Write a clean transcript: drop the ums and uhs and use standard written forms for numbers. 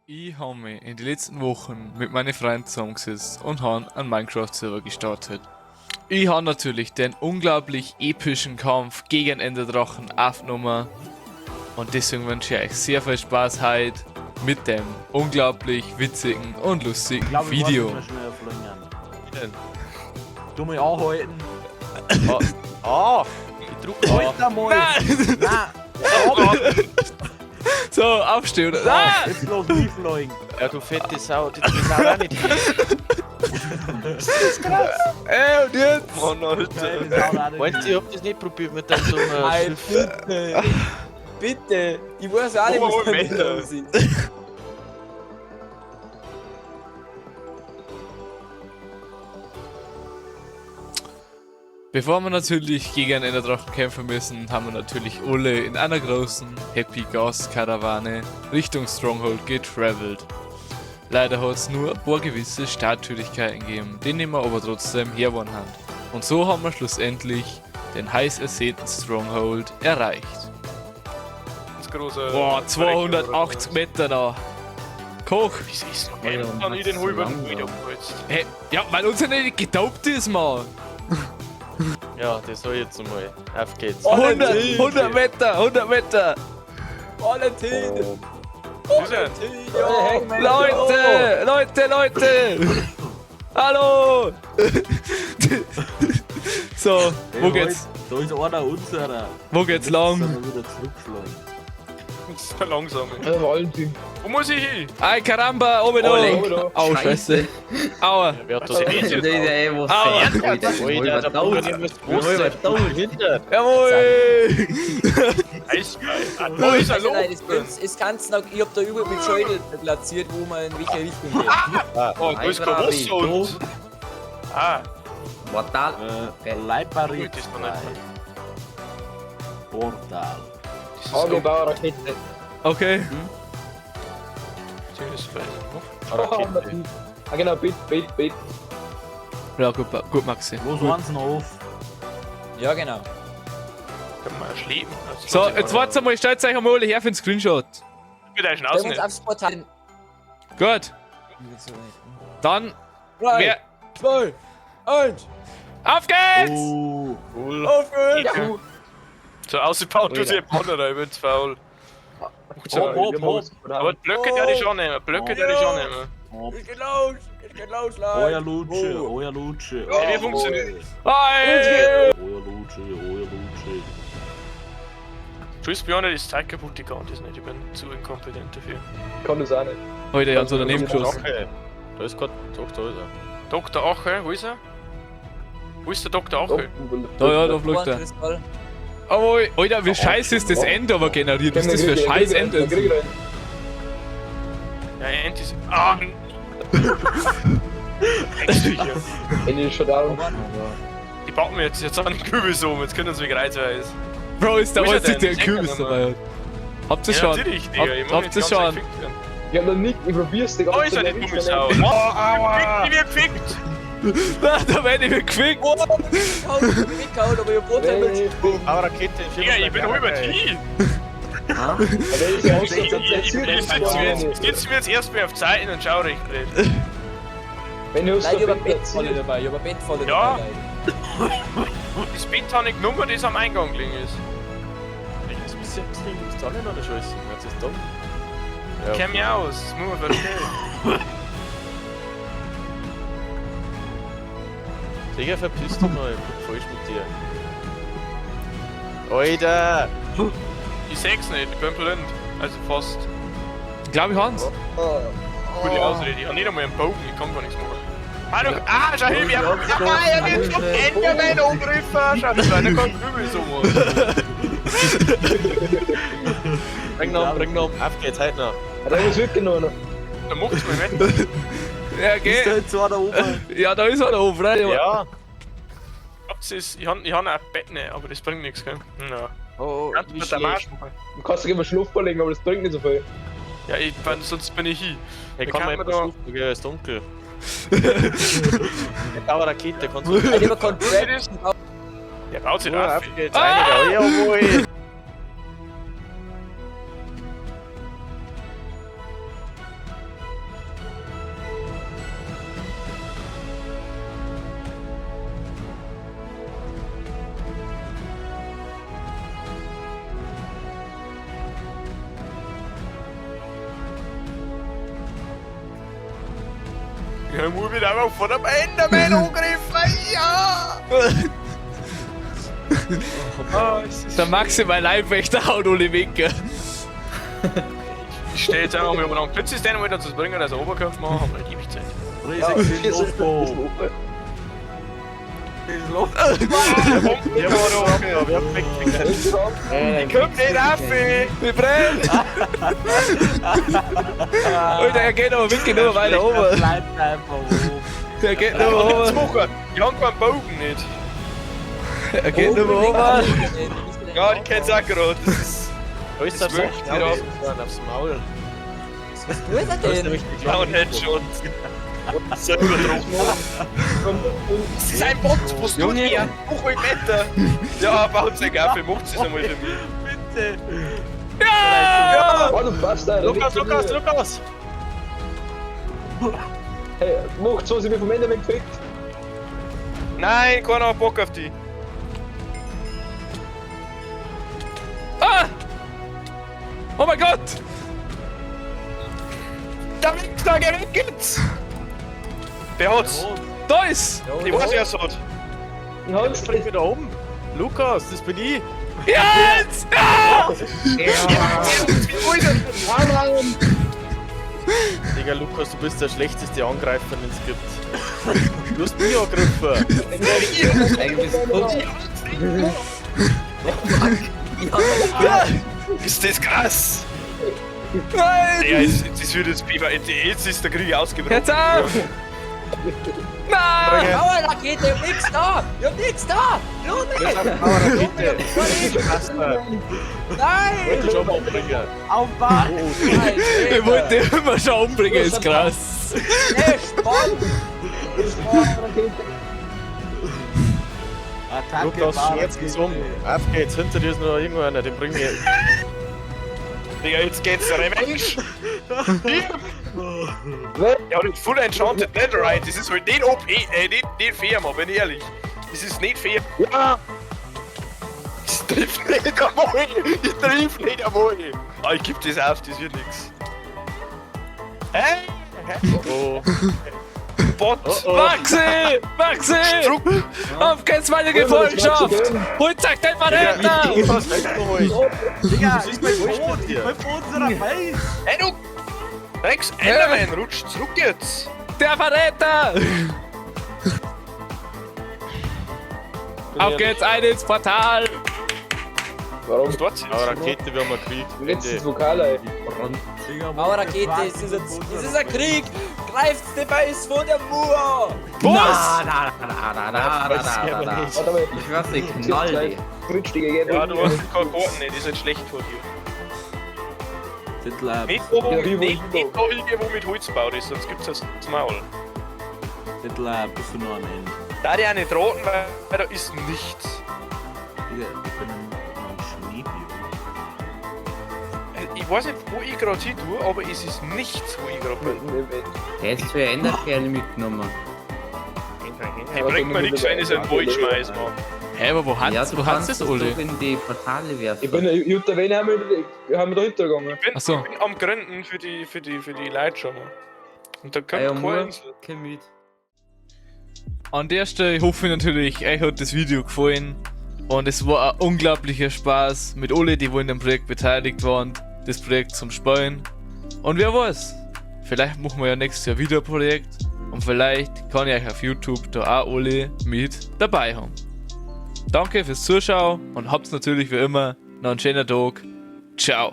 Ich habe mich in den letzten Wochen mit meinen Freunden zusammengesetzt und habe einen Minecraft-Server gestartet. Ich habe natürlich den unglaublich epischen Kampf gegen Enderdrachen aufgenommen und deswegen wünsche ich euch sehr viel Spaß heute mit dem unglaublich witzigen und lustigen Ich glaub, ich weiß, Video. wie wir schnell fliegen. Du mal anhalten. Ah! Ich druck A. Halt einmal! Nein! Nein! So, aufstehen, oder? Ah! Jetzt lass mich fliegen! Ja, du fette Sau, die ist auch nicht. Ey, und jetzt? Mann, Alter. Nein, das haut auch nicht Meinst du, ich hab das nicht probiert mit deinem dummen Ey, Schiff? bitte! Bitte! Ich weiß auch nicht, Oh, was damit Meter. los ist. Bevor wir natürlich gegen einen Enderdrachen kämpfen müssen, haben wir natürlich alle in einer großen Happy Gas Karawane Richtung Stronghold getravelt. Leider hat es nur ein paar gewisse Startschwierigkeiten gegeben, die wir aber trotzdem hergewonnen haben. Und so haben wir schlussendlich den heiß ersehnten Stronghold erreicht. Das große. Boah, 280 Meter noch. Koch! Wie ist noch geil? Dann ich den halben wieder abgeholzt. Hey, ja, weil unser nicht getaubt ist, Mann! Ja, das soll ich jetzt einmal. Auf geht's. 100 Meter, 100 Meter! Valentin! Ist er? Ja! Leute, Leute, Leute! Hallo! So, wo Hey, geht's? halt, Da ist einer unserer. Wo geht's lang? Sind wir wieder zurückgeflogen. Das ist ja langsam. ey. Ja, Valentin. Wo muss ich hin? Ay, caramba, oben Oh, da! leck. Au, Scheiße. Aua. Wer hat das Was denn? ist Das ist ja eh was Aua. fett, Alter. Ich bin Alter, halber da tot. ich muss Ich bin halber tot. hinter. Jawohl! Eisgeil. Ah, da ist er Also nein, das los. kann's, es kann's noch, ich hab da überall mit Schädel platziert, wo man in welche Richtung geht. Oh, da ist kein Wasser und. Ah, Mortal. Leiparit Gut, ist noch nicht. 2. Portal. Das ist Ah, wir gut. bauen Rakete. Okay. Das weiß ich noch. Rakete. Ah, genau, Bett, Bett, Bett. Ja, gut, gut, Maxi. Los, eins noch auf. Ja, genau. Kann man schleppen. Also, So, jetzt wartet mal, stellt euch einmal alle her für den Screenshot. Bitte Stellen Schnauze wir uns nicht. aufs Portal. Gut, dann, 3, wer. 2, 1, Auf geht's! Oh, Cool. auf geht's! So, ausgebaut tut sich ein Banner, ich bin's faul. Hopp, hopp, hopp. Aber die Blöcke der ich schon nehmen. Blöcke der ich schon nehmen. Hopp. Es geht los! Es geht los, Euer Leute! Lutsche, Oh. euer Lutsche. Ey, wie funktioniert Hi! Euer Lutsche, euer Lutsche. Tschüss, Björn, das Zeug kaputt, ich kann das nicht. Ich bin zu inkompetent dafür. Kann das auch nicht. Heute, ich hab so daneben geschossen. Ache. Da ist gerade. Doch, da ist er. Dr. Ache, wo ist er? Wo ist der Dr. Ache? Da, ja, da fliegt er. Kristall. Oh, Alter, wie scheiße ist das End aber generiert? Was ist das für scheiß End? Ja, End ist. Ah! Drecksviecher. Wenn ich schon down. Die backen mir jetzt einen Kürbis um, jetzt können sie mich reizen. Bro, ist der Wo ist er einzige, der denn? einen Kürbis dabei hat. Habt ihr Ja, schon? natürlich, Digga. Ich mach Habt jetzt ihr die ganze schon? Zeit gefickt werden. Ich hab noch nicht, ich probier's die ganze Da ist er, Zeit. die dumme Sau. Oh, aua! Ich wird gefickt! Na, da werde ich mir gefickt! Oh, ich hab mich weggehauen, aber ich hab Portal mit. Aber Rakete. Digga, ich bin halber T. Ich sitze mir jetzt, sitz mir jetzt erstmal auf Zeiten und schau recht blöd. Wenn du Nein, ich so hab eine Bettfalle dabei, ich hab eine Bettfalle Ja. dabei, Leute. Das Bett habe ich genommen, das am Eingang gelegen ist. Ich muss ein bisschen gibt's da nicht noch eine Scheiße. Jetzt ist dumm. Ja. Kenn mich aus, das muss man verstehen. Digga, verpiss dich mal. Ich bin falsch mit dir. Alter! Ich seh's nicht, ich bin blind. Also fast. Ich glaube, ich Hans. Gute Ausrede, ich hab nicht einmal einen Bogen, ich kann gar nichts machen. Ah, du, ah, schau hin, wir haben. Ah, er wird vom Enderman angegriffen! Schau, das war einer kein Kürbis um. Bring noch, bring noch. Auf geht's, heute noch. Da ist wirklich noch einer. Da macht's mir mit. Ja, Ist geh. da jetzt einer oben? Ja, da ist einer oben, rein. Ja. Ich hab, ich hab ein Bett nicht, aber das bringt nichts, gell? Ja. Oh, Kannst wie du mit der Marsch schlecht. machen. Du kannst dich immer Schlupfer legen, aber das bringt nicht so viel. Ja, ich bin, sonst bin ich hin. Hey, Da kann kann man man etwas da- schlafen, gell, ist dunkel. Aber Rakete, kannst du. Alter, ich hab keinen Tut Trap. das? Der baut sich Oh, auf. auf geht's, rein da. Jawohl! Ja, muss wird einfach von einem Enderman angegriffen. Ja! Ah, es ist Der Maximal Leibwächter haut Uli weg. Ich stehe jetzt einfach mal umeinander. Könntest du es denn mal dazu bringen, dass er Oberkampf machen? Haben wir nicht ewig Zeit. Ja, Riesig hier ist es Lofbo. Ja, Ja, wer wegkriegt? Ich komm nicht auf! Wir brennen! Alter, er geht aber wirklich nur weiter oben. Bleibt einfach oben. Er geht nur Ich oben. machen. Ich hab keinen Bogen nicht. Er geht nur oben. Ja, ich kenn's auch gerade. Das ist. Da ist Das aufs wirkt Maul. nicht Aufs Maul. Was tut er Da ist denn? nämlich die Down Headshot. Selber drauf. Das ist ein Bot, was tut er? Hoch Meter. Ja, baut sich auf, macht es einmal für mich. Bitte. Ja! Oh, du Bastard. Lukas, Lukas, Lukas! Hey, macht's, was ich mir vom Enderman gekriegt. Nein, keiner hat Bock auf die. Ah! Oh mein Gott! Der Wichser, geh weg jetzt! Wer hat's? Da ist! Ich weiß, wer es hat. Ich hab's Spring wieder oben! Lukas, das bin ich! Jetzt! Ja! Digga, Lukas, du bist der schlechteste Angreifer, den es gibt. Du hast mich angegriffen! Ey, du bist tot. Ja! Ist das krass? Nein! Ja, jetzt, das wird jetzt Biber. Jetzt ist der Krieg ausgebrochen. Jetzt auf! Nein! Aua, Rakete, ich hab nix da! Ich hab nix da! Junge! Bitte! Nein! Wollte ich schon mal umbringen. Aufwachen. Nein! Ich wollte ihn immer schon umbringen, ist krass. Ey, Spawn! Attacke, Lukas, Bauer, Schmerz bitte. um. Auf geht's, hinter dir ist noch irgendwo einer, den bringen wir. Digga, jetzt geht's Revenge. Ja, das Full Enchanted Netherite, das ist halt nicht OP, nicht fair, Mann, bin ich ehrlich. Das ist nicht fair. Ja! Das trifft nicht einmal. Ich triff nicht einmal. Ah, ich geb das auf, das wird nix. Hä? Oh, Bot! oh, oh. Maxi! Maxi! Zurück! Auf geht's, meine Gefolgschaft! Holt euch den Verräter! Lukas, weggeholt. Digga, Was ich ist bin denn wurscht tot. mit Ich dir? bin vor unserer Base. Hey du! Rex, Enderman, rutsch zurück jetzt! Der Verräter! Auf geht's, ein ins Portal! Warum? Was tut's jetzt? Aber Rakete, wir haben einen Krieg. Letztes Ende. Vokal, ey. Digga, Aua, Rakete, es ist ein Krieg! Greift die Base von der Mauer! Was? Na, na, na, na, na, na, na, na. Warte mal. Ich weiß nicht, knall die. Twitch, Digga, geh Ja, du hast keine Karten nicht, das ist halt schlecht von dir. Tittler, Nicht da, wo, Ja, wie wo nicht, ich nicht da hingehen, wo mit Holz gebaut ist, sonst gibt's das Maul. Tittler, bist du nur am Ende. Da die auch nicht raten, weil da ist nichts. Digga, ich bin am Schneebiom. Ich weiß nicht, wo ich gerade hin tue, aber es ist nichts, wo ich gerade bin. Der hättest du ja Enderperle mitgenommen. Hey, bringt mir nichts, wenn ich ein Wald schmeiß, Mann. Hä, aber wo hat's, Ja, du wo hat's kannst das, das Uli? doch in die Portale werfen. Ich bin Jutta, wen haben wir da hintergegangen? Ich bin, Ach so. ich bin am Gründen für die Leute schon mal. Und da kommt Ey, keine Mur, Insel. komm mit. An der Stelle hoffe ich natürlich, euch hat das Video gefallen. Und es war ein unglaublicher Spaß mit alle, die wo in dem Projekt beteiligt waren, das Projekt zum Spielen. Und wer weiß, vielleicht machen wir ja nächstes Jahr wieder ein Projekt. Und vielleicht kann ich euch auf YouTube da auch alle mit dabei haben. Danke fürs Zuschauen und habt natürlich wie immer noch einen schönen Tag. Ciao.